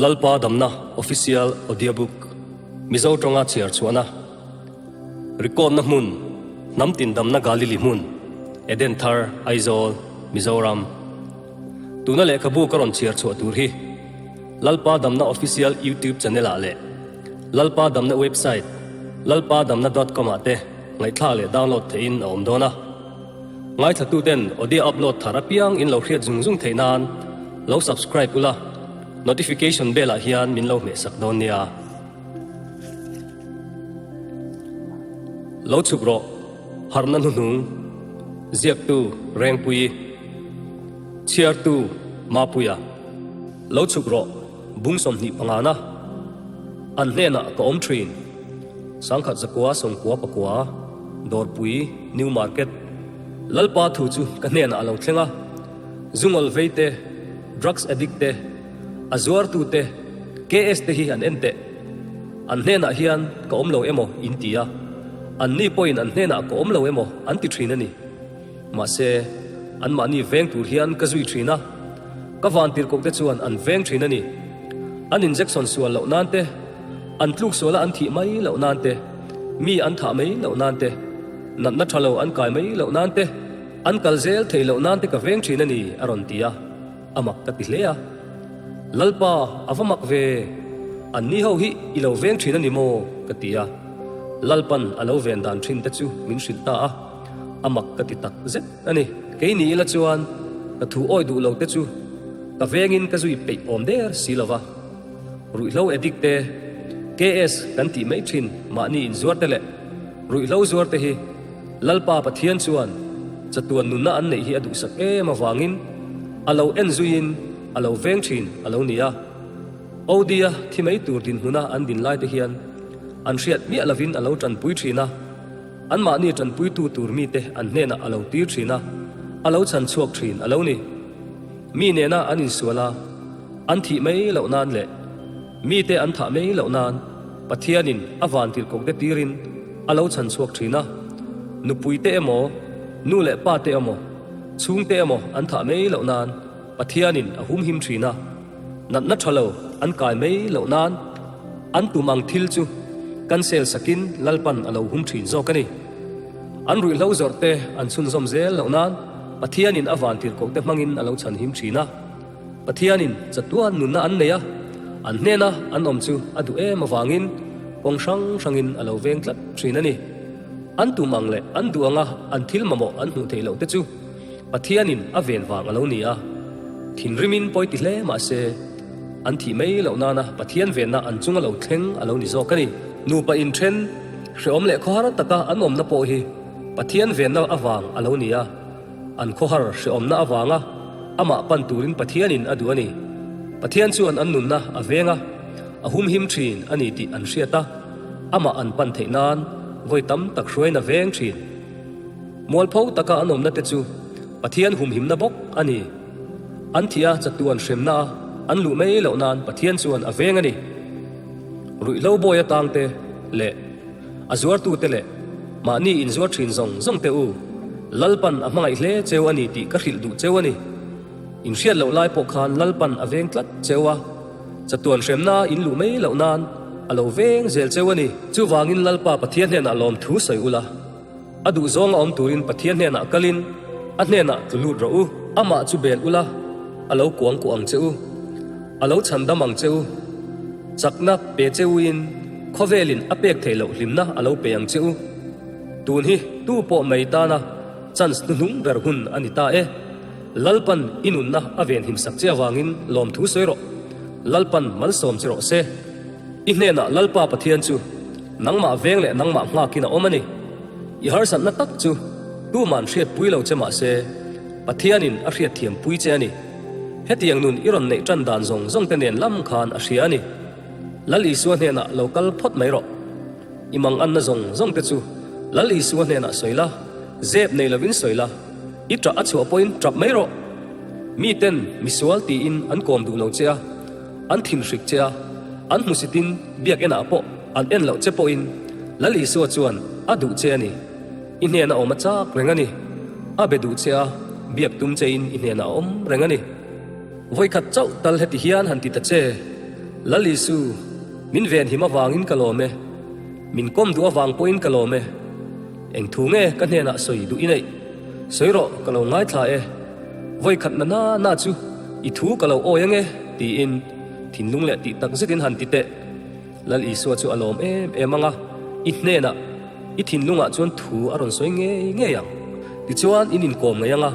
Lalpa Damna Official Audiobook Mizo tawnga chhiar chhuahna Record-na hmun Hnam tin damna Galili hmun Eden Thar Aizawl Mizoram Tuna lehkhabu ka rawn chhiar chhuah tur hi Lalpa Damna Official YouTube channel ah leh Lalpa Damna website lalpadamna dot com ah te ngaihthlak leh download theihin a awm dawn a. Ngaithlatuten audio upload thar apiang in lo hriat zung zung theih nan lo subscribe ula, notification bell ah hian min lo hmehsak dawn nia. Lo chhuk rawh, harhna hnuhnung, ziaktu Rengpuii, chhiartu Mapuia. Lo chhuk rawh, bung 25 na, an hnenah ka awm thin, 1000 zakua 90 pakua, Dawrpui, New Market, Lalpa thu chu ka hnenah a lo thleng a, zungawl vei te, drugs addict te, a zuartu te, KS te hi an en teh. An hnenah hian ka awm lo emaw in ti a, anni pawhin an hnenah ka awm lo emaw an ti thin a ni. Mahse, anmahni veng tur hian ka zui thin a, ka vantirhkoh te chuan an veng thin a ni. An injection sual loh nan te, an tluk suala an thih mai loh nan te, mi an thah mai loh nan te, natna tha lo an kai mai loh nan te, an kal zel thei loh nan te ka veng thin a ni, a rawn ti a, a mak ka ti hle a. Lalpa, a va mak ve, anni ho hi i lo veng thin a ni maw? ka ti a. Lalpan a lo ven dan thin te chu min hrilh ta a. A mak ka ti tak zet a ni. Kei ni ila chuan ka thu awi duh lo te chu ka vengin ka zui peih awm der si lo va. Ruihhlo addict te, KS kan tih mai thin mahni inzuar te leh ruihhlo zuar te hi Lalpa Pathian chuan chatuan nunna an neih hi a duhsak em avangin a lo en zuiin a lo veng thin a lo ni a. OD-a thi mai tur dinhmuna an din lai te hian an hriat miah lovin a lo tanpui thin a. Anmahni tanpuitu tur mite an hnenah a lo tir thin a, a lo chhan chhuak thin a lo ni. Mi nena an insual a, an thih mai loh nan leh mite an thah mai loh nan Pathianin a van tirhkohte tirin a lo chhan chhuak thin a. Nupuite emaw, nu leh pate emaw, chhungte emaw an thah mai loh nan Pathianin a humhim thin a. Natna tha lo an kai mai loh nan an tum ang thil chu cancel sakin Lalpan a lo hum thin zawk a ni. An ruihhlo zawrh te an chhunzawm zel loh nan Pathianin a vantirhkohte hmangin a lo chhanhim thin a. Pathianin chatuan nunna an nei a, an hnena an awm chu a duh em avangin kawng hrang hrangin a lo veng tlat thin a ni. An tum ang leh an duh anga an thil mamawh an hmuh theih loh te chu Pathianin a ven vang a lo ni a, thinrimin pawi ti hle mah se, an thih mai loh nana Pathian venna an chunga lo thleng a lo ni zawk a ni. Nupa inthen, hrehawm leh khawhar taka an awmna pawh hi Pathian venna avang a lo ni a, an khawhar hrehawmna avanga amah pan turin Pathianin a duh a ni. Pathian chuan an nunna a veng a, a humhim thin a ni tih an hriat a, amah an pan theih nan vawi tam tak hruaina veng thin. Mualpho taka an awmna te chu Pathian humhimna bawk a ni. An thih a chatuan hremna a an luh mai loh nan Pathian chuan a veng a ni. Ruihhlo bawi atang te leh a zuartute leh mahni inzuar thin zawng zawng te u, Lalpan a hmangaih hle cheu a ni tih ka hrilh duh cheu a ni. Inhriat loh lai pawh khan Lalpan a veng tlat cheu a, chatuan hremna in luh mai loh nan a lo veng zel cheu a ni. Chuvangin Lalpa Pathian hnenah lawmthu sawi ula. A duh zawng a awm turin Pathian hnenah kalin a hnenah tlu lut rawh u. Amah chu bel ula, a lo kuang kuah ang che u. A lo chhandam ang che u. Chakna pe che uin khawvelin a pek theih loh hlimna a lo pe ang che u. Tun hi tu pawh mai tana chance hnuhnung ber hun a ni ta e. Lalpan i nunna a venhim sak che avangin lawmthu sawi rawh. Lalpan malsawm che rawh se. I hnenah Lalpa Pathian chu nangmah veng leh nangmah nghakin a awm a ni. I harsatna tak chu tuman hriatpui lo che mah se, Pathianin a hriatthiampui che a ni. Hetiang nun i rawn neih tan dan zawng zawng te nen lam khan a hria a ni. Lal Isua hnenah lo kal phawt mai rawh. I manganna zawng zawng te chu Lal Isua hnenah sawi la, zep nei lovin sawi la, i ṭah a chhuah pawhin ṭap mai rawh. Miten misual tiin an kawm duh lo che a. An thinhrik che a, an hmusitin biak enah pawh an en loh che pawhin Lal Isua chuan a duh che a ni. I hnena awm a chak reng a ni. A be duh che a, biak tum chein i hnenah a awm reng a ni. Vawikhat chauh tal heti hian han ti ta che. Lal Isu, min venhim avangin ka lawm e. Min kawm duh avang pawhin ka lawm e. Eng thu nge ka hnenah sawi duh i neih? Sawi rawh, ka lo ngaithla e. Vawi khat na na na chu i thu ka lo awi ange, tiin thinlung leh tih tak zetin han ti teh. Lal Isua chu a lawm em em ang a, i hnenah i thinlungah chuan thu a rawn sawi ngei ngei ang. Tichuan in inkawm ngei ang a,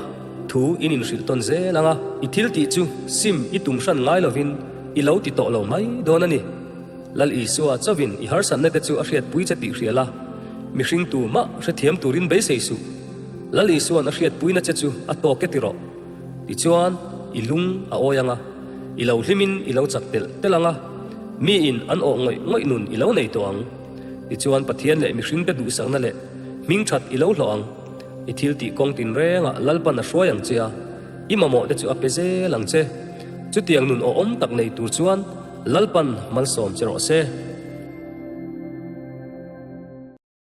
thu in inhrilh tawn zel ang a, i thil tih chu sim i tum hran ngai lovin i lo ti tawh lo mai dawn a ni. Lal Isua chauhin i harsatna te chu a hriatpui che tih hria la, mihring tu mah hrethiam turin beisei suh. Lal Isua'n a hriatpuina che chu a tawk e ti rawh. Tichuan, i lung a awi ang a, i lo hlimin i lo chak telh telh ang a, miin an awh ngawih ngawih nun i lo nei tawh ang. Tichuan, Pathian leh mihringte duhsakna leh hmingthat i lo hlawh ang. I thil tih kawng tinrengah Lalpan a hruai ang che a, i mamawh te chu a pe zel ang che. Chutiang nun awhawm tak nei tur chuan Lalpan malsawm che rawh se.